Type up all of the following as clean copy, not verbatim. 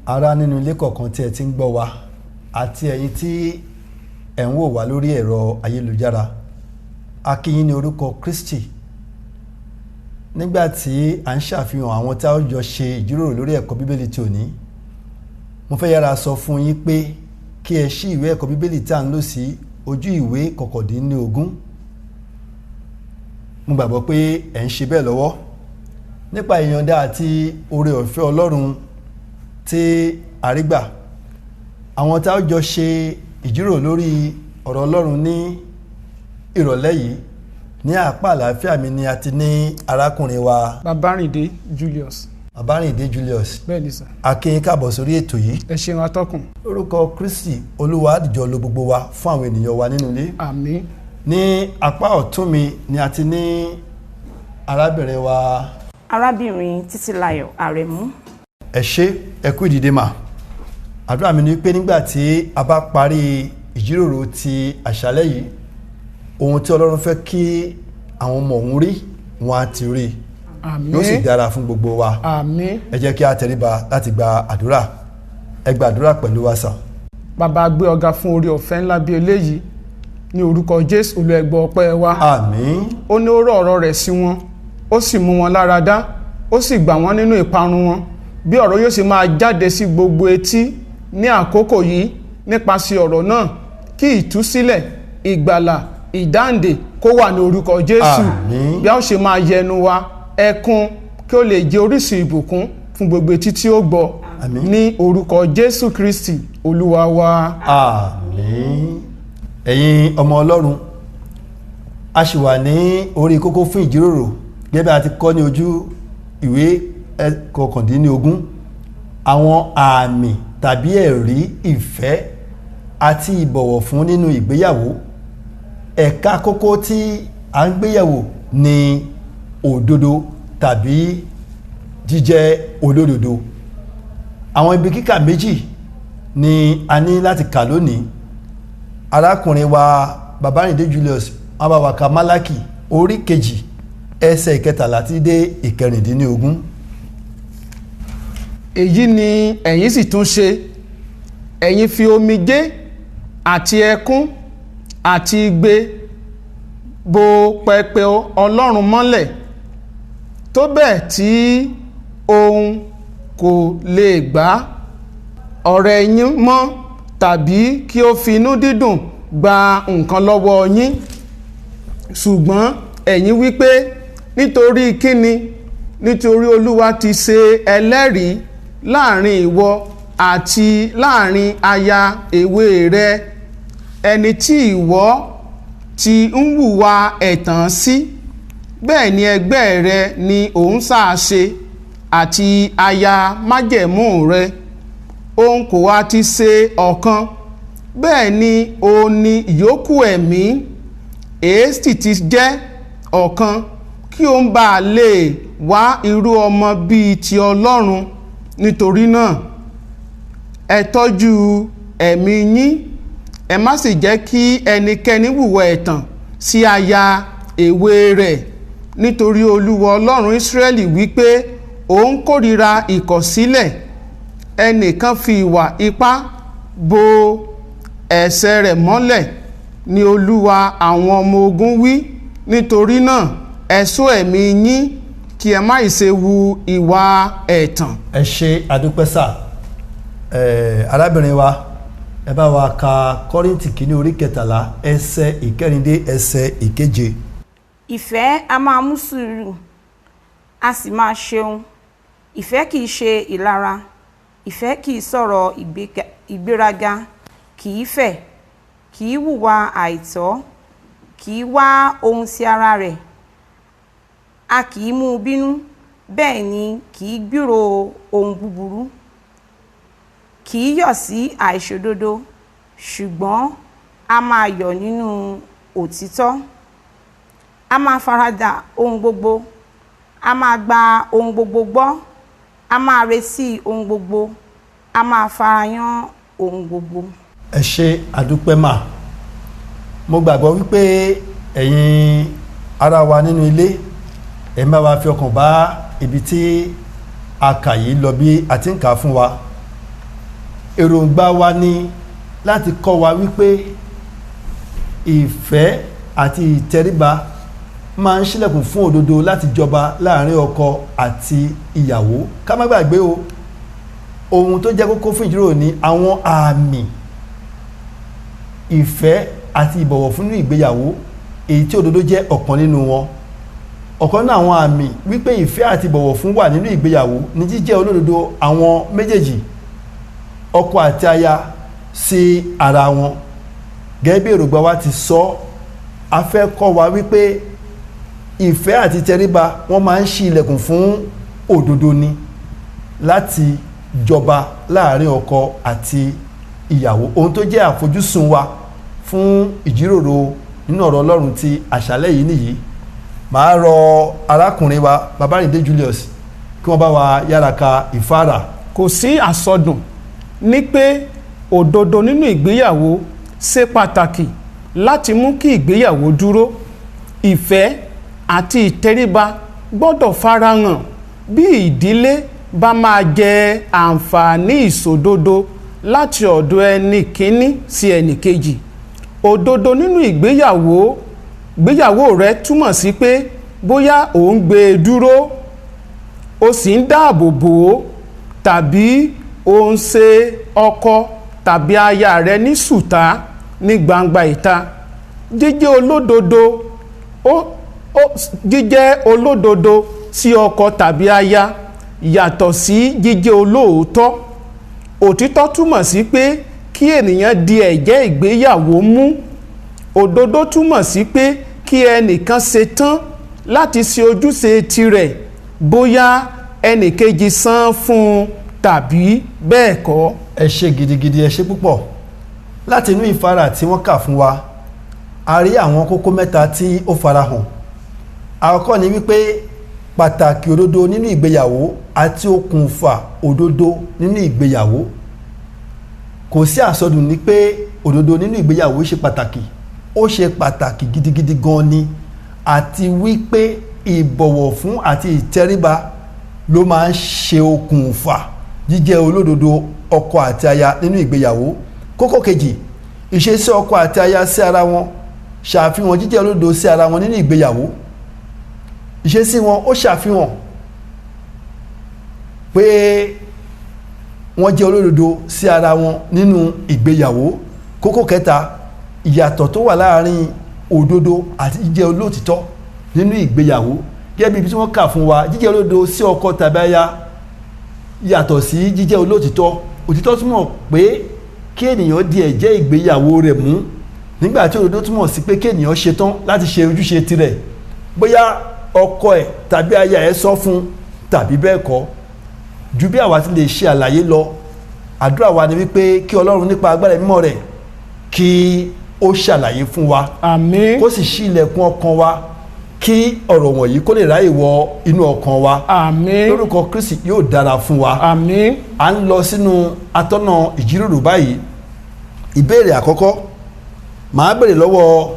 Ará nínú ilé kọ̀ọ̀kan tí ẹ ti ń gbọ́ wa àti ẹ̀yin tí ẹ̀ ń wò wá lórí ẹ̀rọ ayélujára, a kí yín ní orúkọ Kristi. Nígbà tí à ń ṣàfihàn àwọn tí a ó jọ ṣe ìjíròrò lórí ẹ̀kọ́ Bíbélì tí òní, mo fẹ́ yára sọ fún yín pé kí ẹ ṣí ìwé ẹ̀kọ́ Bíbélì tí à ń lò sí ojú ìwé 19. Mo gbàgbọ́ pé ẹ̀ ń ṣe bẹ́ẹ̀ lọ́wọ́. Nípa ìyọ̀ǹda àti oore ọ̀fẹ́ Ọlọ́run tí a rí gbà, àwọn tí a ó jọ ṣe ìjíròrò lórí ọ̀rọ̀ Ọlọ́run ní ìrọ̀lẹ́ yìí, ní apá àlàáfíà mi ni a ti ní arákùnrin wa Babárìndé Julius. Babárìndé Julius. Bẹ́ẹ̀ ni sà. A kí yín káàbọ̀ sórí ètò yìí. Ẹ ṣeun atọ́kùn. Lórúkọ Kristi, Olúwa á dìjọ lo gbogbo wa fún àwọn ènìyàn wa nínú ilé. Àmín. Ní apá ọ̀tún mi ni a ti ní arábìnrin wa Arábìnrin Títílayọ̀ Àrẹ̀mú. Ẹ ṣé, ẹ kú ìdìde mà. Àdúrà mi ni pé nígbà tí a bá parí ìjíròrò ti àṣálẹ́ yìí, ohun tí Ọlọ́run fẹ́ kí àwọn ọmọ òun rí, wọn á ti rí. Àmín. Yóò sì dára fún gbogbo wa. Àmín. Ẹ jẹ́ kí a tẹríba láti gba àdúrà. Ẹ gba àdúrà pẹ̀lú wa sà. Bàbá, gbé ọ̀gá fún oore ọ̀fẹ́ ńlá bí eléyìí ní orúkọ Jésù. Olúwa, gbọ́ ọpẹ́ wa. Àmín. Ó ní ó rọ̀ ọ̀rọ̀ rẹ̀ sí wọn, ó sì mú wọn lára dá, ó sì gbà wọ́n nínú ìparun wọn. Bí ọ̀rọ̀ yóò sì máa jáde sí gbogbo etí ní àkókò yìí, nípasẹ̀ ọ̀rọ̀ náà, kí ìtúsílẹ̀, ìgbàlà, ìdáǹdè kó wà ní orúkọ Jésù. Àmín. Bí a ó ṣe máa yẹnu wa ẹkún, kí ó lè jẹ́ orísun ìbùkún fún gbogbo etí tí ó gbọ́. Àmín. Ní orúkọ Jésù Kristi Olúwa wa. Àmín. Ẹ̀yin ọmọ Ọlọ́run, a sì wà ní orí kókó fún ìjíròrò gẹ́gẹ́ bí a ti kọ́ ní ojú ìwé 19, àwọn àmì tàbí ẹ̀rí ìfẹ́ àti ìbọ̀wọ̀ fún nínú ìgbéyàwó. Ẹ̀ka kókó tí a ń gbéyàwó ní òdodo tàbí jíjẹ́ olódodo. Àwọn ibi kíkà méjì ni a ní láti kà lónìí. Arákùnrin wa Babárìndé Julius, wọn bá wa ka Málákì orí 2, ẹsẹ̀ 13 tí dé 16. Èyí ni ẹ̀yin sì tún ṣe: ẹ̀yin fi omijé àti ẹkún àti igbe bo pẹpẹ Ọlọ́run mọ́lẹ̀, tó bẹ́ẹ̀ tí òun kò lè gbà ọrẹ yín mọ́ tàbí kí ó fi inú dídùn gba nǹkan lọ́wọ́ yín. Ṣùgbọ́n ẹ̀yin wí pé, "Nítorí kíni?" Nítorí Olúwa ti ṣe ẹlẹ́rìí láàrin ìwọ àti láàrin aya èwe rẹ, ẹni tí ìwọ ti ń hùwà ẹ̀tàn sí. Bẹ́ẹ̀ ni ẹgbẹ́ rẹ ni òun sáà ṣe àti aya májẹ̀mú rẹ, òun kò wá ti ṣe ọ̀kan. Bẹ́ẹ̀ ni òun ni ìyókù ẹ̀mí, èé sì ti jẹ́ ọ̀kan, kí òun bá lè wá irú ọmọ bíi ti Ọlọ́run. Nítorí náà, ẹ tọ́jú ẹ̀mí yín, ẹ má sì jẹ́ kí ẹnikẹ́ni hùwà ẹ̀tàn sí aya èwe rẹ̀. Nítorí Olúwa Ọlọ́run Ísírẹ́lì wípé òun kórìíra ìkọ̀sílẹ̀. Ẹnìkan fi ìwà ipá bo ẹ̀ṣẹ̀ rẹ̀ mọ́lẹ̀, ni Olúwa àwọn ọmọ ogun wí. Nítorí náà, ẹ ṣọ́ ẹ̀mí yín, kí ẹ má ṣe hu ìwà ẹ̀tàn. Ẹ ṣe, àdúpẹ́ sà. Arábìnrin wa, ẹ bá wa ka Kọ́ríńtì kìíní orí 13, ẹsẹ̀ 4 dé ẹsẹ̀ 7. Ìfẹ́ a máa mú sùúrù, a sì máa ṣeun. Ìfẹ́ kìí ṣe ìlara. Ìfẹ́ kìí sọ̀rọ̀ ìgbéraga, kìí fẹ̀, kìí hùwà àìtọ́, kìí wá ohun ti ara rẹ̀, a kìí mú un bínú, bẹ́ẹ̀ ni kìí gbúrò ohun búburú. Kìí yọ̀ sí àìṣòdodo, ṣùgbọ́n a máa yọ̀ nínú òtítọ́. A máa farada ohun gbogbo, a máa gba ohun gbogbo gbọ́, a máa retí ohun gbogbo, a máa farayán ohun gbogbo. Ẹ ṣe, àdúpẹ́ mà. Mo gbàgbọ́ wípé ẹ̀yin ará wa nínú ilé, ẹ má wa fi ọkàn bá ibi tí a kà yìí lọ bí a ti ń kà á fún wa. Èròǹgbà wa ni láti kọ́ wa wípé ìfẹ́ àti ìtẹríba máa ń ṣílẹ̀kùn fún òdodo láti jọba láàrin ọkọ àti ìyàwó. Ká má gbàgbé o, ohun tó jẹ́ kókó fún ìjíròrò ni àwọn àmì ìfẹ́ àti ìbọ̀wọ̀ fún nínú ìgbéyàwó, èyí tí òdodo jẹ́ ọ̀kan nínú wọn. Ọ̀kan nínú àwọn àmì wípé ìfẹ́ àti ìbọ̀wọ̀ fún wà nínú ìgbéyàwó ní jíjẹ́ olódodo àwọn méjèèjì, ọkọ àti aya, sí ara wọn. Gẹ́gẹ́ bí èròǹgbà wa ti sọ, a fẹ́ kọ́ wa wípé ìfẹ́ àti tẹríba wọ́n máa ń ṣí ilẹ̀kùn fún òdodo ni láti jọba láàrin ọkọ àti ìyàwó. Ohun tó jẹ́ àfojúsùn wa fún ìjíròrò nínú ọ̀rọ̀ Ọlọ́run ti àṣálẹ́ yìí nìyí. Màá rọ arákùnrin wa Babárìndé Julius kí wọ́n bá wa yára ka ìfáàrà. Kò sí àsọdùn ní pé òdodo nínú ìgbéyàwó ṣe pàtàkì láti mú kí ìgbéyàwó dúró. Ìfẹ́ àti ìtẹríba gbọ́dọ̀ farahàn bí ìdílé bá máa jẹ àǹfààní ìṣòdodo láti ọ̀dọ̀ ẹnì kíní sí ẹnì kejì. Òdodo nínú ìgbéyàwó rẹ túmọ̀ sí pé bóyá ò ń gbé e dúró, o sì ń dáàbò bò ó, tàbí o ń ṣe ọkọ tàbí aya rẹ ní sùtá ní gbangba ìta. Jíjẹ́ olódodo ó ó jíjẹ́ olódodo sí ọkọ tàbí aya yàtọ̀ sí jíjẹ́ olóòótọ́. Òtítọ́ túmọ̀ sí pé kí ènìyàn di ẹ̀jẹ́ ìgbéyàwó mú. Òdodo túmọ̀ sí pé kí ẹnìkan ṣe tán láti ṣe ojúṣe tirẹ̀, bóyá ẹnìkejì san fún un tàbí bẹ́ẹ̀ kọ́. Ẹ ṣe gidigidi, ẹ ṣe púpọ̀. Láti inú ìfáàrà tí wọ́n kà fún wa, a rí àwọn kókó mẹ́ta tí ó farahàn. Àkọ́kọ́ ni wípé pàtàkì òdodo nínú ìgbéyàwó àti okùnfà òdodo nínú ìgbéyàwó. Kò sí àsọdùn ní pé òdodo nínú ìgbéyàwó ṣe pàtàkì, ó ṣe pàtàkì gidigidi gan ni, àti wípé ìbọ̀wọ̀ fún àti ìtẹríba ló máa ń ṣe okùnfà jíjẹ́ olódodo ọkọ àti aya nínú ìgbéyàwó. Kókó kejì, ìṣesí ọkọ àti aya sí ara wọn ṣàfihàn jíjẹ́ olódodo sí ara wọn nínú ìgbéyàwó. Ìṣesí wọn ó ṣàfihàn pé wọ́n jẹ́ olódodo sí ara wọn nínú ìgbéyàwó. Kókó kẹta, ìyàtọ̀ tó wà láàárín òdodo àti jíjẹ́ olóòtítọ́ nínú ìgbéyàwó. Gẹ́gẹ́ bí ibi tí wọ́n kà fún wa, jíjẹ́ olódodo sí ọkọ tàbí aya yàtọ̀ sí jíjẹ́ olóòtítọ́. Òtítọ́ túmọ̀ pé kí ènìyàn di ẹ̀jẹ́ ìgbéyàwó rẹ̀ mú, nígbà tí òdodo túmọ̀ sí pé kí ènìyàn ṣetán láti ṣe ojúṣe tirẹ̀, bóyá ọkọ ẹ̀ tàbí aya ẹ̀ sọ fún tàbí bẹ́ẹ̀ kọ́. Ju bí àwa ti lè ṣe àlàyé lọ, àdúrà wa ni wípé kí Ọlọ́run nípa agbára mímọ́ rẹ̀ kí ó ṣàlàyé fún wa. Àmín. Kó sì ṣí ilẹ̀kùn ọkàn wa kí ọ̀rọ̀ wọ̀nyí kó lè ráyè wọ inú ọkàn wa. Àmín. Lórúkọ Kristi yóò dára fún wa. Àmín. À ń lọ sínú atọ́nà ìjíròrò báyìí. Ìbéèrè àkọ́kọ́ màá béèrè lọ́wọ́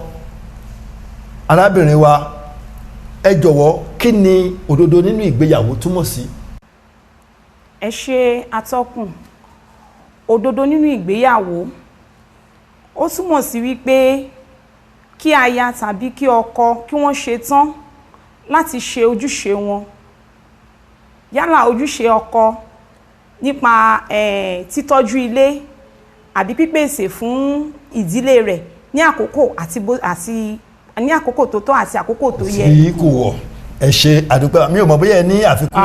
arábìnrin wa, ẹ jọ̀wọ́, kí ni òdodo nínú ìgbéyàwó túmọ̀ sí? Ẹ ṣe atọ́kùn. Òdodo nínú ìgbéyàwó ó túmọ̀ sí wípé kí aya tàbí kí ọkọ kí wọ́n ṣe tán láti ṣe ojúṣe wọn, yálà ojúṣe ọkọ nípa títọ́jú ilé àbí pípèsè fún ìdílé rẹ̀ ní àkókò àti àti ní àkókò tó tọ́ àti àkókò tó yẹ. Tí kò wọ̀. Ẹ ṣe àdúpẹ́. Mi ò mọ̀ bóyá ẹ ní àfikún.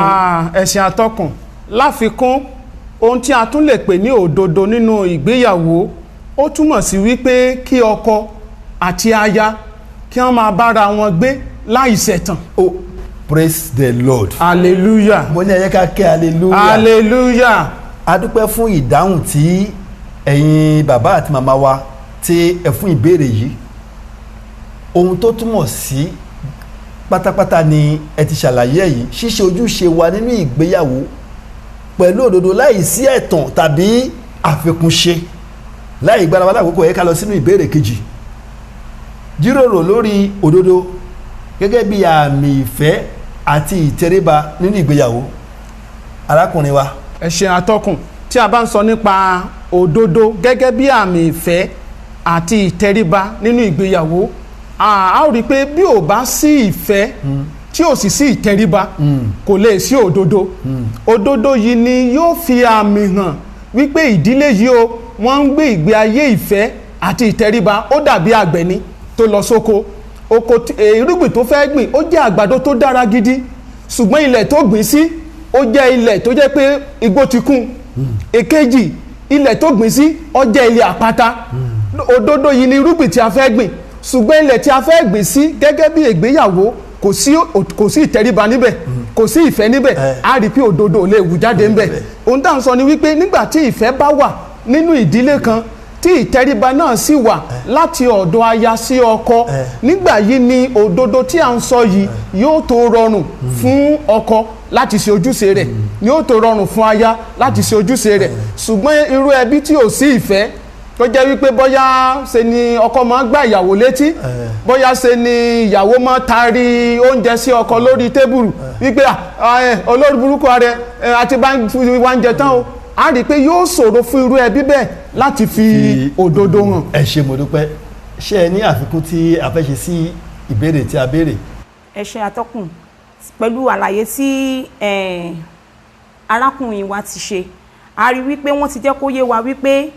Ẹ̀sìn atọ́kùn, láfikún, ohun tí a tún lè pè ní òdodo nínú ìgbéyàwó, ó túmọ̀ sí wípé kí ọkọ àti aya kí wọ́n máa bára wọn gbé láì ṣẹ̀tàn. Oh, praise the Lord. Hallelujah. Mo ní ẹ jẹ́ ká ké hallelujah. Hallelujah. A dúpẹ́ fún ìdáhùn tí ẹ̀yin bàbá àti màmá wa tí ẹ fún ìbéèrè yìí. Ohun tó túmọ̀ sí pátápátá ni ẹ ti ṣàlàyé ẹ̀ yìí. Ṣíṣe ojúṣe wa nínú ìgbéyàwó pẹ̀lú òdodo láì sí ẹ̀tàn tàbí àfikúnṣe. Láì gbára wa lákòókò, ẹ ká lọ sínú ìbéèrè kejì. Jíròrò lórí òdodo gẹ́gẹ́ bí àmì ìfẹ́ àti ìtẹríba nínú ìgbéyàwó. Arákùnrin wa. Ẹ ṣé atọ́kùn. Tí a bá ń sọ nípa òdodo gẹ́gẹ́ bí àmì ìfẹ́ àti ìtẹríba nínú ìgbéyàwó, a ó rí i pé bí ò bá sí ìfẹ́ tí ò sì sí ìtẹríba, kò lè sí òdodo. Òdodo yìí ni yóò fi àmì hàn wípé ìdílé yìí o, wọ́n ń gbé ìgbé ayé ìfẹ́ àti ìtẹríba. Ó dàbí àgbẹ̀ ni tó lọ sóko oko irúgbìn tó fẹ́ gbìn, ó jẹ́ àgbàdo tó dára gidi, ṣùgbọ́n ilẹ̀ tó gbìn sí, ó jẹ́ ilẹ̀ tó jẹ́ pé igbó ti kún. Èkejì, ilẹ̀ tó gbìn sí, ó jẹ́ ilẹ̀ àpáta. Òdodo yìí ni irúgbìn tí a fẹ́ gbìn, ṣùgbọ́n ilẹ̀ tí a fẹ́ gbìn sí gẹ́gẹ́ bí ìgbéyàwó, kò sí ìtẹríba níbẹ̀, kò sí ìfẹ́ níbẹ̀, á rí i pé òdodo ò lè wù jáde ńbẹ̀. Ohun tá à ń sọ ni wípé nígbà tí ìfẹ́ bá wà nínú ìdílé kan, tí ìtẹríba náà sì wà láti ọ̀dọ̀ aya sí ọkọ, nígbà yìí ni òdodo tí à ń sọ yìí yóò tó rọrùn fún ọkọ láti ṣe ojúṣe rẹ̀, yóò tó rọrùn fún aya láti ṣe ojúṣe rẹ̀. Ṣùgbọ́n irú ẹbí tí ò sí ìfẹ́, tó jẹ́ wípé bóyá ṣe ni ọkọ máa ń gbá ìyàwó létí, bóyá ṣe ni ìyàwó máa taari oúnjẹ sí ọkọ lórí tébùrù wípé, "Ah, olórí burúkú ààrẹ àti bá ń fi wá ń jẹ tán o," a rí i pé yóò ṣòro fún irú ẹbí bẹ́ẹ̀ láti fi òdodo hàn. Ẹ ṣé, mo dúpẹ́. Ṣé ẹ ní àfikún tí a fẹ́ ṣe sí ìbéèrè tí a béèrè? Ẹ ṣé, atọ́kùn. Pẹ̀lú àlàyé tí arákùnrin wa ti ṣe, a rí wípé wọ́n ti jẹ́ kó yé wa wípé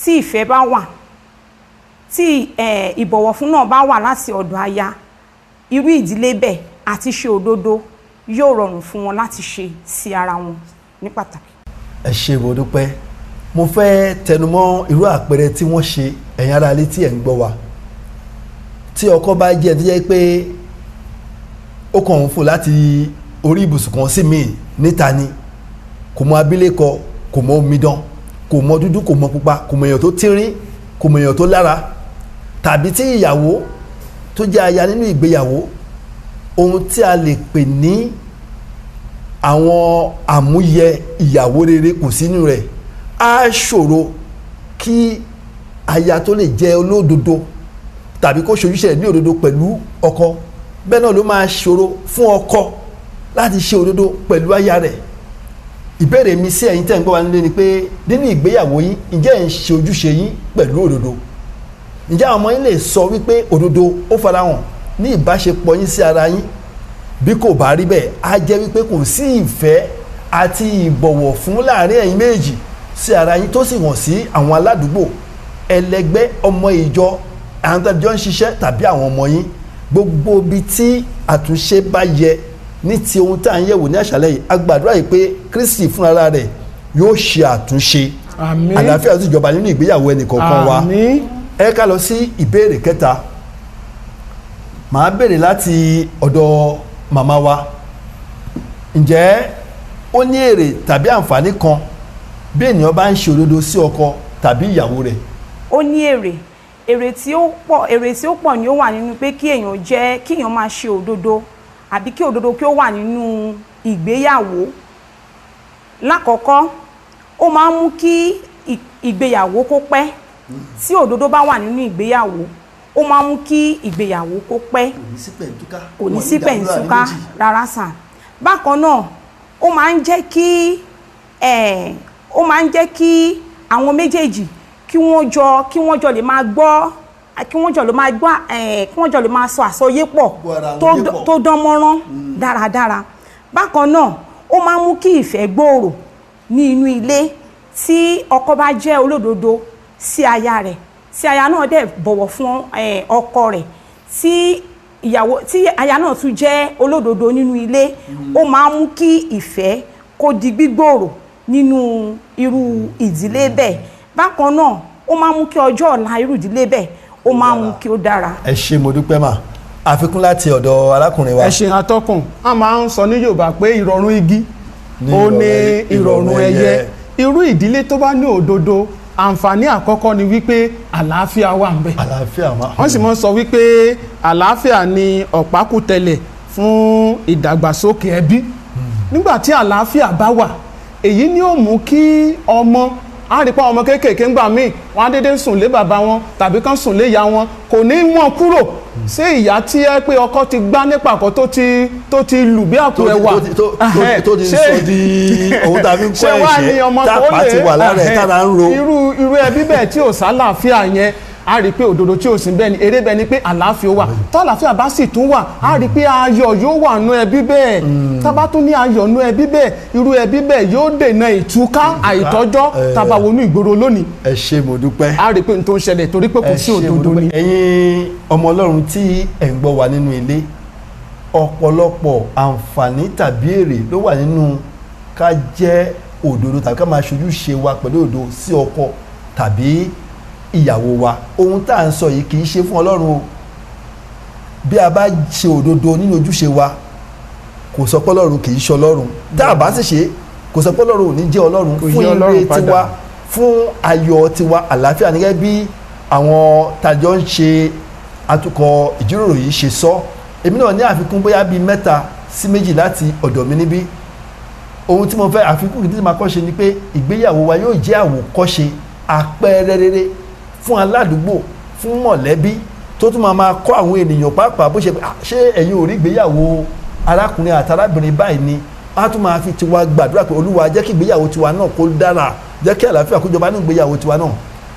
tí ìfẹ́ bá wà, tí ìbọ̀wọ̀ fún náà bá wà láti ọ̀dọ̀ aya, irú ìdílé bẹ́ẹ̀ àti ṣe òdodo yóò rọrùn fún wọn láti ṣe sí ara wọn ní pàtàkì. Ẹ ṣé, mo dúpẹ́. Mo fẹ́ tẹnumọ́ irú àpẹẹrẹ tí wọ́n ṣe. Ẹ̀yin ará ilé tí ẹ̀ ń gbọ́ wa, tí ọkọ bá jẹ́ tó jẹ́ pé ó kàn ń fò láti orí ibùsùn kan sí míì níta ni, kò mọ abilékọ, kò mọ omidan, kò mọ dúdú, kò mọ pupa, kò mọ èèyàn tó tínrín, kò mọ èèyàn tó lára, tàbí tí ìyàwó tó jẹ́ aya nínú ìgbéyàwó, ohun tí a lè pè ní àwọn àmúyẹ ìyàwó rere kò sínú rẹ̀, á ṣòro kí aya tó lè jẹ́ olódodo tàbí kó ṣojúṣe rẹ̀ ní òdodo pẹ̀lú ọkọ. Bẹ́ẹ̀ náà ló máa ṣòro fún ọkọ láti ṣe òdodo pẹ̀lú aya rẹ̀. Ìbéèrè mi sí ẹ̀yin tẹ́ ń gbọ́ wa nílé ni pé nínú ìgbéyàwó yín, ǹjẹ́ ẹ̀ ń ṣe ojúṣe yín pẹ̀lú òdodo? Ǹjẹ́ àwọn ọmọ yín lè sọ wípé òdodo ó farahàn ní ìbáṣepọ̀ yín sí ara yín? Bí kò bá rí bẹ́ẹ̀, á jẹ́ wípé kò sí ìfẹ́ àti ìbọ̀wọ̀ fún láàrin ẹ̀yin méjì sí ara yín, tó sì hàn sí àwọn aládùúgbò, ẹlẹgbẹ́, ọmọ ìjọ, àwọn tó jọ ń ṣiṣẹ́ tàbí àwọn ọmọ yín. Gbogbo ibi tí àtúnṣe bá yẹ ní ti ohun tá à ń yẹ̀wò ní àṣálẹ́ yìí, a gbàdúrà yìí pé Kristi fúnra rẹ̀ yóò ṣe àtúnṣe. Àmín. Àlàáfíà sì jọba nínú ìgbéyàwó ẹnìkọ̀ọ̀kan wa. Àmín. Ẹ ká lọ sí ìbéèrè kẹta. Màá béèrè láti ọ̀dọ̀ màmá wa. Ǹjẹ́ ó ní èrè tàbí àǹfààní kan bí ènìyàn bá ń ṣe òdodo sí ọkọ tàbí ìyàwó rẹ̀? Ó ní èrè, èrè tí ó pọ̀. Èrè tí ó pọ̀ ni ó wà nínú pé kí èèyàn jẹ́ kí èèyàn máa ṣe òdodo àbí kí òdodo kí ó wà nínú ìgbéyàwó. Lákọ̀ọ́kọ́, ó máa ń mú kí ìgbéyàwó kó pẹ́. Tí òdodo bá wà nínú ìgbéyàwó, ó máa ń mú kí ìgbéyàwó kó pẹ́. Kò ní sí pẹ̀ntúká. Kò ní sí pẹ̀ǹtúká rárá sàn. Bákan náà, ó máa ń jẹ́ kí àwọn méjèèjì kí wọ́n jọ lè máa gbọ́, kí wọ́n jọ lè máa sọ àsọyé pọ̀ Gbọ́ ara wọn tó yé pọ̀. tó dán mọ́rán dáradára. Bákan náà, ó máa ń mú kí ìfẹ́ gbòòrò ní inú ilé. Tí ọkọ bá jẹ́ olódodo sí aya rẹ̀, tí aya náà dẹ̀ bọ̀wọ̀ fún ọkọ rẹ̀, tí ìyàwó, tí aya náà tún jẹ́ olódodo nínú ilé, ó máa ń mú kí ìfẹ́ kó di gbígbòòrò nínú irú ìdílé bẹ́ẹ̀. Bákan náà, ó máa ń mú kí ọjọ́ ọ̀la irú ìdílé bẹ́ẹ̀, ó máa ń mú kí ó dára. Ẹ ṣé, mo dúpẹ́ mà. Àfikún láti ọ̀dọ̀ arákùnrin wa. Ẹ ṣe, atọ́kùn. A máa ń sọ ní Yorùbá pé ìrọ̀rùn igi ní ó ní ìrọ̀rùn ìrọ̀rùn ẹyẹ. ẹyẹ. Irú ìdílé tó bá ní òdodo, àǹfààní àkọ́kọ́ ni wípé àlàáfíà wà ń bẹ. Àlàáfíà máa. Wọ́n sì máa ń sọ wípé àlàáfíà ni ọ̀pákùtẹ̀lẹ̀ fún ìdàgbàsókè ẹbí. Nígbà tí àlàáfíà bá wà, èyí ni ó mú kí ọmọ Á rí pé àwọn ọmọ kéékèèké ń gbà míì, wọ́n á dédé sùn lé bàbá wọn tàbí kán sùn lé ìyá wọn, kò ní wọ́n kúrò. Ṣé ìyá tí ẹ pé ọkọ ti gbá nípàkọ́, tó ti lù bí àpò ẹ̀wà, tó ti sọ di ohun tá a fi ń kọ́ ṣé wá ní ẹ̀ṣẹ́ ọmọ tó tápá lè ti wà lára ẹ̀ tára ń ro. Irú ẹbí bẹ́ẹ̀ tí ò sálàáfíà yẹn, a rí i pé òdodo tí ò sí bẹ́ẹ̀ ni eré bẹ́ẹ̀ ni pé àlàáfíà wà. Tó àlàáfíà bá sì tún wà, a rí i pé ayọ̀ yóò wà nú ẹbí bẹ́ẹ̀. Tá bá tún ní ayọ̀ nú ẹbí bẹ́ẹ̀, irú ẹbí bẹ́ẹ̀ yóò dènà ìtúká àìtọ́jọ́. Tá bá wọnú ìgboro lónìí, Ẹ ṣé, mo dúpẹ́. a rí i pé n tó ń ṣẹlẹ̀ torí pé kò Ẹ sí ṣé, mo òdodo dúpẹ́. ni. Ẹ̀yin ọmọ Ọlọ́run tí ẹ̀ ń gbọ́ wa nínú ilé, ọ̀pọ̀lọpọ̀ àǹfààní tàbí èrè ló wà nínú ká jẹ́ òdodo tàbí ká máa ṣojúṣe wa pẹ̀lú òdodo sí ọkọ tàbí ìyàwó wa. Ohun tá à ń sọ yìí kì í ṣe fún Ọlọ́run o. Bí a bá ṣe òdodo nínú ojúṣe wa, kò sọ pé Ọlọ́run kì í ṣe Ọlọ́run. Tá a bá sì ṣe, kò sọ pé Ọlọ́run ò ní jẹ́ Ọlọ́run. Kò yí Fún Ọlọ́run ire padà. tiwa, fún ayọ̀ tiwa, àlàáfíà ní, gẹ́gẹ́ bí àwọn tàjọ ń ṣe atukọ̀ ìjíròrò yìí ṣe sọ. Èmi náà ní àfikún bóyá bíi mẹ́ta sí méjì láti ọ̀dọ̀ mi níbí. Ohun tí mo fẹ́ àfikún kìí tí màá kọ́ ṣe ni pé ìgbéyàwó wa yóò jẹ́ àwòkọ́ṣe, àpẹẹrẹ rere fún aládùúgbò, fún mọ̀lẹ́bí, tó tún máa máa kọ́ àwọn ènìyàn pàápàá bó ṣe pé, "Ah, ṣé ẹ̀yin ò rí ìgbéyàwó arákùnrin àti arábìnrin báyìí ni?" Á tún máa fi tiwa gbàdúrà pé, "Olúwa, jẹ́ kí ìgbéyàwó tiwa náà kó dára, jẹ́ kí àlàáfíà kó jọba ní ìgbéyàwó tiwa náà."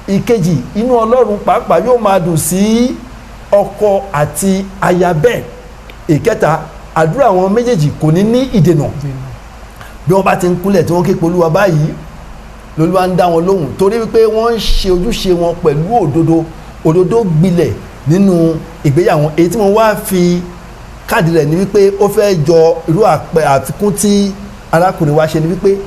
Ìkejì, inú Ọlọ́run pàápàá yóò máa dùn sí ọkọ àti aya bẹ́ẹ̀. Ìkẹta, àdúrà àwọn méjèèjì kò ní ní ìdènà. Bí wọ́n bá ti ń kúnlẹ̀ tí wọ́n ké polúwa báyìí, lolúwa ń dá wọn lóhùn, torí wípé wọ́n ń ṣe ojúṣe wọn pẹ̀lú òdodo. Òdodo gbilẹ̀ nínú ìgbéyàwó. Èyí tí mo wá fi káàdì rẹ̀ ni wípé ó fẹ́ jọ irú àpẹ àfikún tí arákùnrin wa ṣe ni wípé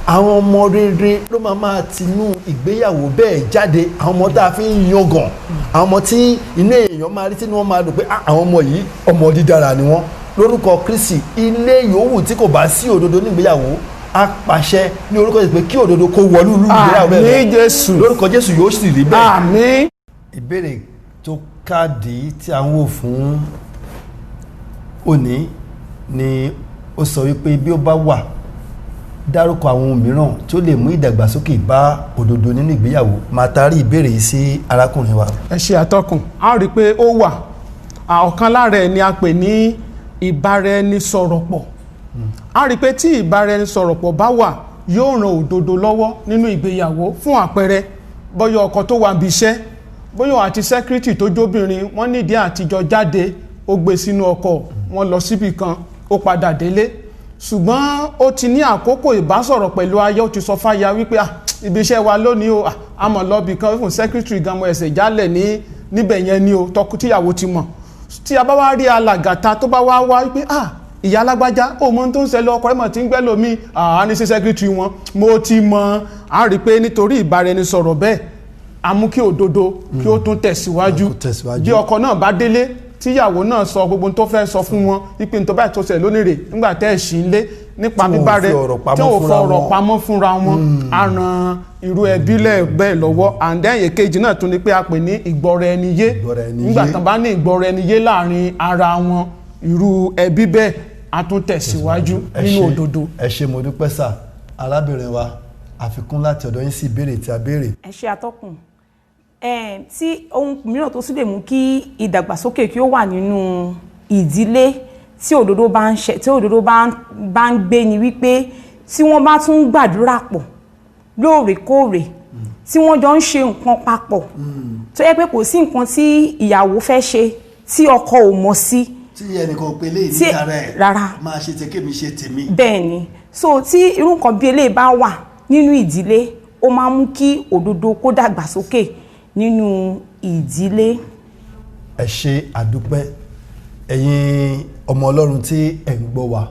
àwọn ọmọ rere ló máa máa tinú ìgbéyàwó bẹ́ẹ̀ jáde, àwọn ọmọ tá a fi ń yangàn, àwọn ọmọ tí inú èèyàn máa rí, tí wọ́n máa dùn pé, "Ah, àwọn ọmọ yìí, ọmọ dídára ni wọ́n." Lórúkọ Kristi, ilé yòówù tí kò bá sí òdodo nígbéyàwó, a pàṣẹ ní orúkọ Jésù pé kí òdodo kó wọlú ìlú ìgbéyàwó bẹ́ẹ̀ lọ. Àmín, Jésù. Lórúkọ Jésù, yóò sì rí bẹ́ẹ̀. Àmín. Ìbéèrè tó káàdì tí a ń wò fún òní ni ó sọ wípé, bí ó bá wà, dárúkọ àwọn ohun mìíràn tí ó lè mú ìdàgbàsókè bá òdodo nínú ìgbéyàwó. Máa tarí ìbéèrè yìí sí arákùnrin wa. Ẹ ṣe, àtọkùn. A rí i pé ó wà. Ọ̀kan lára ẹ̀ ni a pè ní ìbáraẹnisọ̀rọ̀pọ̀. A rí i pé tí ìbáraẹnisọ̀rọ̀pọ̀ bá wà, yóò ran òdodo lọ́wọ́ nínú ìgbéyàwó. Fún àpẹẹrẹ, bóyá ọkọ tó wà níbi iṣẹ́, bóyá òun àti secretary tó jóbìnrin, wọ́n nídìí àtijọ́ jáde, ó gbé sínú ọkọ̀, wọ́n lọ síbì kan, ó padà délé, ṣùgbọ́n ó ti ní àkókò ìbásọ̀rọ̀ pẹ̀lú aya. Ó ti sọ fáya wípé, "Ah, ibi iṣẹ́ wa lónìí o, ah, a mọ̀ lọ́bì kan fún secretary gan, mo ẹsẹ̀ jálẹ̀ ní níbẹ̀ yẹn ni o." Tọkọ tíyàwó ti mọ̀. Tí a bá wá rí alàgàtà tó bá wá wá wípé, "Ah, ìyá alágbájá, ó mọ ohun tó ń ṣẹlẹ̀, ọkọ rẹ̀ mọ̀ tí ń gbẹ́ lómi àá ní sí secretary wọn, mo ti mọ̀." Á rí i pé nítorí ìbáraẹnisọ̀rọ̀ bẹ́ẹ̀, a mú kí òdodo kí ó tún tẹ̀síwájú. Kó tẹ̀síwájú. Bí ọkọ náà bá délé, tíyàwó náà sọ gbogbo ohun tó fẹ́ sọ fún wọn wípé nítorí báyìí tó ṣẹlẹ̀ lónìí rè nígbà tẹ́ ẹ̀ sí ń lé nípa Tí wọn ò bíbá rẹ fi ọ̀rọ̀ pamọ́ tí wọn ò fúnra fọ̀rọ̀ wọn. pamọ́ fúnra wọn, á ran irú ẹbí lẹ̀ bẹ́ẹ̀ lọ́wọ́. And then èkejì náà tún ni pé a pè ní ìgbọ́ra ẹni yé. Ìgbọ́ra ẹni yé. Nígbà tán bá ní ìgbọ́ra ẹni yé láàrin ara wọn, irú ẹbí bẹ́ẹ̀ á tún tẹ̀síwájú Ẹ nínú ṣé, òdodo. Ẹ ṣé, mo dúpẹ́ sà. Arábìnrin wa, àfikún láti ọ̀dọ̀ yín sí ìbéèrè tí a béèrè. Ẹ ṣe, atọ́kùn. Tí ohun mìíràn tó sì lè mú kí ìdàgbàsókè kí ó wà nínú ìdílé tí òdodo bá ń ṣe, tí òdodo bá ń gbé ni wípé tí wọ́n bá tún gbàdúrà pọ̀ lóòrèkóòrè, tí wọ́n jọ ń ṣe nǹkan papọ̀, tó yẹ pé kò sí nǹkan tí ìyàwó fẹ́ ṣe tí ọkọ ò mọ̀ sí. Tí ẹnìkan pé léyìí ní ara ẹ̀ Rárá. máa ṣe tèmi, ṣe tèmi. Bẹ́ẹ̀ ni. So tí irú nǹkan bí eléyìí bá wà nínú ìdílé, ó máa ń mú kí òdodo kó dàgbàsókè nínú ìdílé. Ẹ ṣé, àdúpẹ́. Ẹ̀yin ọmọ Ọlọ́run tí ẹ̀ ń gbọ́ wa,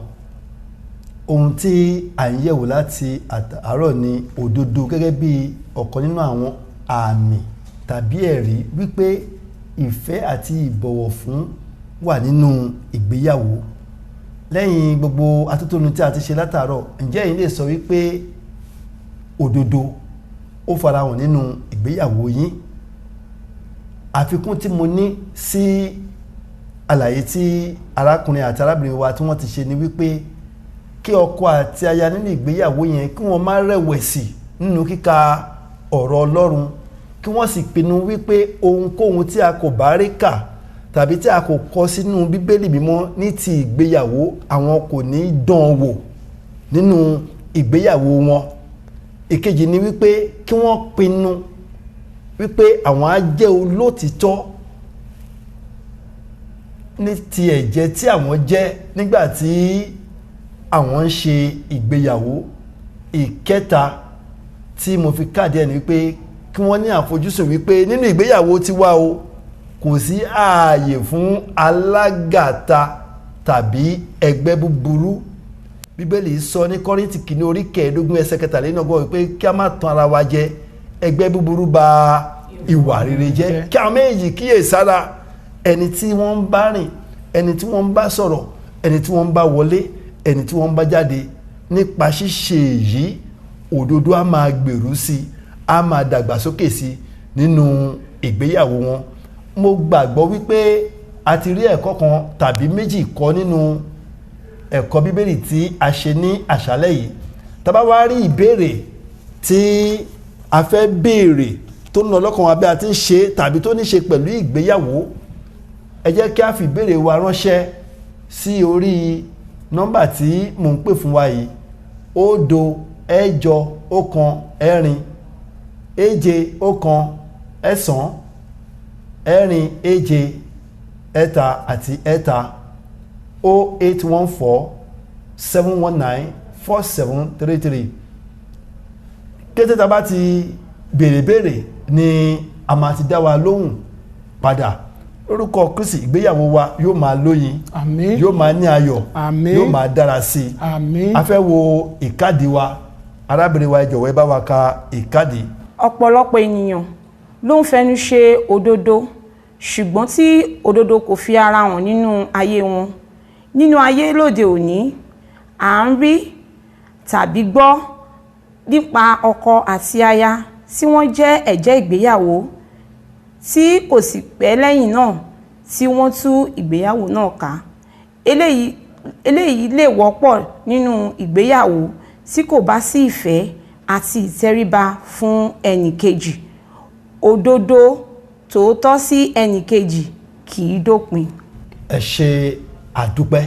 ohun tí à ń yẹ̀wò láti àárọ̀ ni òdodo gẹ́gẹ́ bí ọ̀kan nínú àwọn àmì tàbí ẹ̀rí wípé ìfẹ́ àti ìbọ̀wọ̀ fún wà nínú ìgbéyàwó. Lẹ́yìn gbogbo atótónu tí a ti ṣe látàárọ̀, ǹjẹ́ ẹ̀yin lè sọ wípé òdodo ó farahàn nínú ìgbéyàwó yín? Àfikún tí mo ní sí àlàyé tí arákùnrin àti arábìnrin wa tí wọ́n ti ṣe ni wípé kí ọkọ àti aya nínú ìgbéyàwó yẹn, kí wọ́n má rẹ̀wẹ̀sì nínú kíka ọ̀rọ̀ Ọlọ́run, kí wọ́n sì pinnu wípé ohunkóhun tí a kò bá rí kà tàbí tí a kò kọ sínú Bíbélì mímọ́ ní ti ìgbéyàwó, àwọn kò ní dán wò nínú ìgbéyàwó wọn. Ìkejì ni wípé kí wọ́n pinnu wípé àwọn á jẹ́ olótìítọ́ ní ti ẹ̀jẹ́ tí àwọn jẹ́ nígbà tí àwọn ń ṣe ìgbéyàwó. Ìkẹta tí mo fi káàdì ẹ̀ ni wípé kí wọ́n ní àfojúsùn wípé nínú ìgbéyàwó tiwa o, kò sí ààyè fún alágàta tàbí ẹgbẹ́ búburú. Bíbélì sọ ní Kọ́ríńtì kìíní orí 25 ẹsẹ̀ 33 wípé kí a má tan ara wa jẹ, ẹgbẹ́ búburú bà ìwà rere jẹ́. Kí àwọn méjì kíyè sára ẹni tí wọ́n ń bá rìn, ẹni tí wọ́n ń bá sọ̀rọ̀, ẹni tí wọ́n ń bá wọlé, ẹni tí wọ́n ń bá jáde. Nípa ṣíṣe èyí, òdodo á máa gbèrú sí i, á máa dàgbàsókè sí i nínú ìgbéyàwó wọn. Mo gbàgbọ́ wípé a ti rí ẹ̀kọ́ kan tàbí méjì kọ́ nínú ẹ̀kọ́ Bíbélì tí a ṣe ní àṣálẹ́ yìí. Tá bá wá rí ìbéèrè tí a fẹ́ béèrè tó ń lọ lọ́kàn wa bí a ti ń ṣe tàbí tó ní ṣe pẹ̀lú ìgbéyàwó, ẹ jẹ́ kí a fi ìbéèrè wa ránṣẹ́ sí orí nọ́mbà tí mò ń pè fún wa yìí: 0 8 1 4 7 1 9 4 7 3 àti 3, 0814 719 4733. Kété tá a bá ti béèrè ni a máa ti dá wa lóhùn padà. Lórúkọ Kristi, ìgbéyàwó wa yóò máa lóyin, Àmín. yóò máa ní ayọ̀, Àmín. yóò máa dára sí i. Àmín. A fẹ́ wo ìkádìí wa. Arábìnrin wa, ẹ jọ̀wọ́ ẹ bá wa ka ìkádìí. Ọ̀pọ̀lọpọ̀ ènìyàn ló ń fẹnu ṣe òdodo, ṣùgbọ́n tí òdodo kò fi ara hàn nínú ayé wọn. Nínú ayé lóde òní, à ń rí tàbí gbọ́ nípa ọkọ àti aya tí wọ́n jẹ́ ẹ̀jẹ́ ìgbéyàwó tí kò sì pẹ́ lẹ́yìn náà tí wọ́n tú ìgbéyàwó náà ká. Eléyìí lè wọ́pọ̀ nínú ìgbéyàwó tí kò bá sí ìfẹ́ àti ìtẹríba fún ẹnìkejì. Òdodo tòótọ́ sí ẹnìkejì kì í dópin. Ẹ ṣe àdúpẹ́.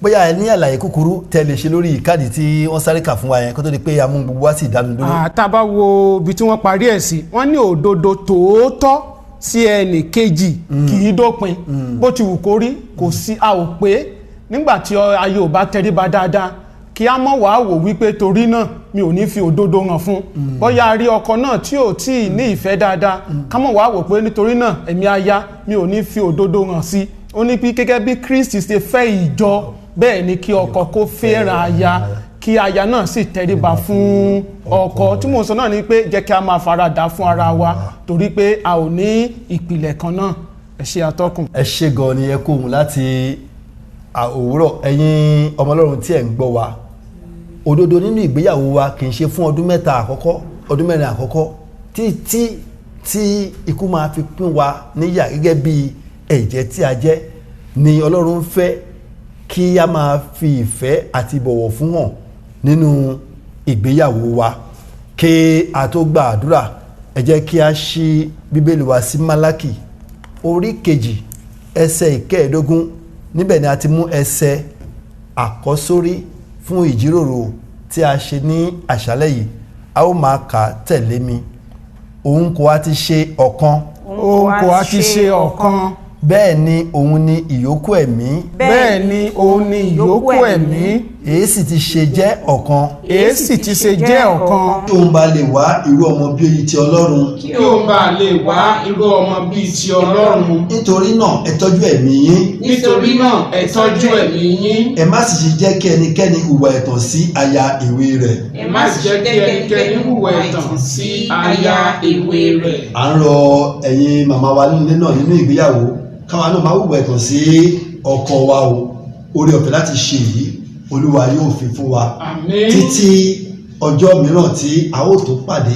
Bóyá ẹ ní àlàyé kúkúrú tẹ́ lè ṣe lórí ìkádìí tí wọ́n sáré kà fún wa yẹn kó tó di pé a mú gbogbo wá sí ìdánudúró. Tá a bá wo ibi tí wọ́n parí ẹ̀ sí, wọ́n ní òdodo tòótọ́ sí ẹnì kejì kì í dópin. Bó ti wù kó rí, kò sí, a ò pé nígbà tí ayé ò bá tẹríba dáadáa, kí a mọ̀ wá wò wípé torí náà mi ò ní fi òdodo hàn fún. Bóyá a rí ọkọ náà tí ò tí ì ní ìfẹ́ dáadáa, ká mọ̀ wá wò pé nítorí náà èmi aya mi ò ní fi òdodo hàn sí. Ó ní pé gẹ́gẹ́ bí Kristi ṣe fẹ́ ìjọ, bẹ́ẹ̀ ni kí ọkọ kó fẹ́ràn aya, kí aya náà sì tẹríba fún ọkọ. Tí mò ń sọ náà ni pé jẹ́ kí a máa faradà fún ara wa, torí pé a ò ní ìpìlẹ̀ kan náà. Ẹ ṣé atọ́kùn. Ẹ ṣé gan ni, ẹ kó ohun láti òwúrọ̀. Ẹ̀yin ọmọ Ọlọ́run tí ẹ̀ ń gbọ́ wa, òdodo nínú ìgbéyàwó wa kì í ṣe fún ọdún 3 àkọ́kọ́, ọdún 4 àkọ́kọ́, títí tí ikú máa fi pín wa níyà gẹ́gẹ́ bí ẹ̀jẹ̀ tí a jẹ́ ni Ọlọ́run fẹ́ kí a máa fi ìfẹ́ àti ìbọ̀wọ̀ fún hàn nínú ìgbéyàwó wa. Kí a tó gba àdúrà, ẹ jẹ́ kí a ṣí Bíbélì wa sí Málákì orí 2 ẹsẹ̀ 15. Níbẹ̀ ni a ti mú ẹsẹ̀ àkọ́sórí fún ìjíròrò tí a ṣe ní àṣálẹ́ yìí. A ó máa kà á tẹ̀lé mi. Òun kò á ti ṣe ọ̀kan. Òun kò á ti ṣe ọ̀kan. Bẹ́ẹ̀ ni òun ni ìyókù ẹ̀mí. Bẹ́ẹ̀ ni òun ni ìyókù ẹ̀mí. Èé sì ti ṣe jẹ́ ọ̀kan. Èé sì ti ṣe jẹ́ ọ̀kan. Kí òun bá lè wá irú ọmọ bí èyí ti Ọlọ́run. Kí òun bá lè wá irú ọmọ bíi ti Ọlọ́run. Nítorí náà ẹ tọ́jú ẹ̀mí yín. Nítorí náà ẹ tọ́jú ẹ̀mí yín. Ẹ má sì ṣe jẹ́ kí ẹnikẹ́ni hùwà ẹ̀tàn sí aya èwe rẹ̀. Ẹ má sì jẹ́ kí ẹnikẹ́ni hùwà ẹ̀tàn sí aya èwe rẹ̀. À ń rọ ẹ̀yin màmá wa nínú ilé náà nínú ìgbéyàwó, káwa náà máa hùwà ẹ̀tàn sí ọkọ wa o. Oore ọ̀fẹ́ láti ṣe èyí Olúwa yóò fi fún wa. Àmín. Títí ọjọ́ mìíràn tí a ó tó pàdé,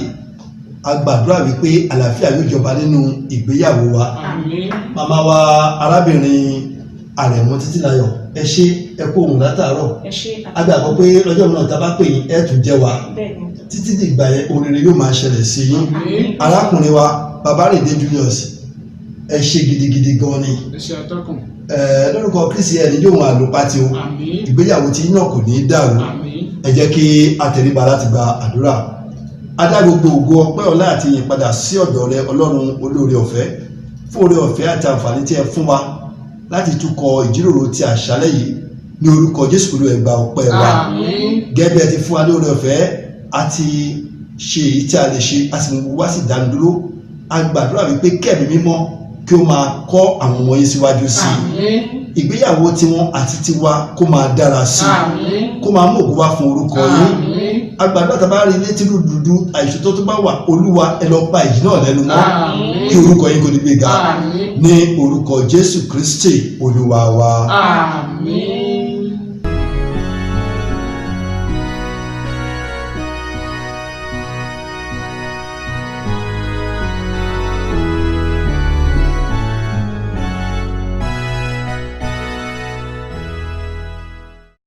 a gbàdúrà wípé àlàáfíà yóò jọba nínú ìgbéyàwó wa. Àmín. Màmá wa arábìnrin Àrẹ̀mú Títílayọ̀, Ẹ ṣé, ẹ kú òun látàárọ̀. Ẹ ṣé. A gbàgbọ́ pé lọ́jọ́ mìíràn tá a bá pè yín, ẹ tún jẹ́ wa. Bẹ́ẹ̀ ni. Títí dìgbà yẹn, ohun rere yóò máa ṣẹlẹ̀ sí yín. Àmín. Arákùnrin wa Babárìndé Julius, ẹ ṣé gidigidi gan ni. Ẹ ṣé, atọ́kùn. Ẹ lórúkọ Kristi, ẹ ní yóò wọn àlòpàtì o. Àmín. Ìgbéyàwó tí náà kò ní í dàrú. Àmín. Ẹ jẹ́ kí a tẹríba láti gba àdúrà. Adá gbogbo ògo, ọpẹ́, ọlá àti ìyìn padà sí ọ̀dọ̀ rẹ, Ọlọ́run olóore ọ̀fẹ́, fún oore ọ̀fẹ́ àti àǹfààní tí ẹ fún wa láti túkọ̀ ìjíròrò ti àṣálẹ́ yìí. Ní orúkọ Jésù, Olúwa, ẹ gba ọpẹ́ wa. Àmín. Gẹ́gẹ́ bí ẹ ti fún wa ní oore ọ̀fẹ́ àti ṣe èyí tí a lè ṣe, a sì mú wá sí ìdánudúró, a gbàdúrà wípé kẹ́mi mímọ́ kí ó máa kọ́ àwọn ọmọ yín síwájú sí i. Àmín. Ìgbéyàwó tiwọn àti tiwa kó máa dára sí i, Àmín. kó máa mú ògo wá fún orúkọ yín. Àmín. Agbàdúrà, tá a bá rí ilé tí dúdú àìṣòótọ́ tó bá wà, Olúwa, ẹ lọ pa ìjì náà lẹ́nu mọ́. Àmín. Kí orúkọ yín kó ní gbéga. Àmín. Ní orúkọ Jésù Kristi Olúwa wa. Àmín.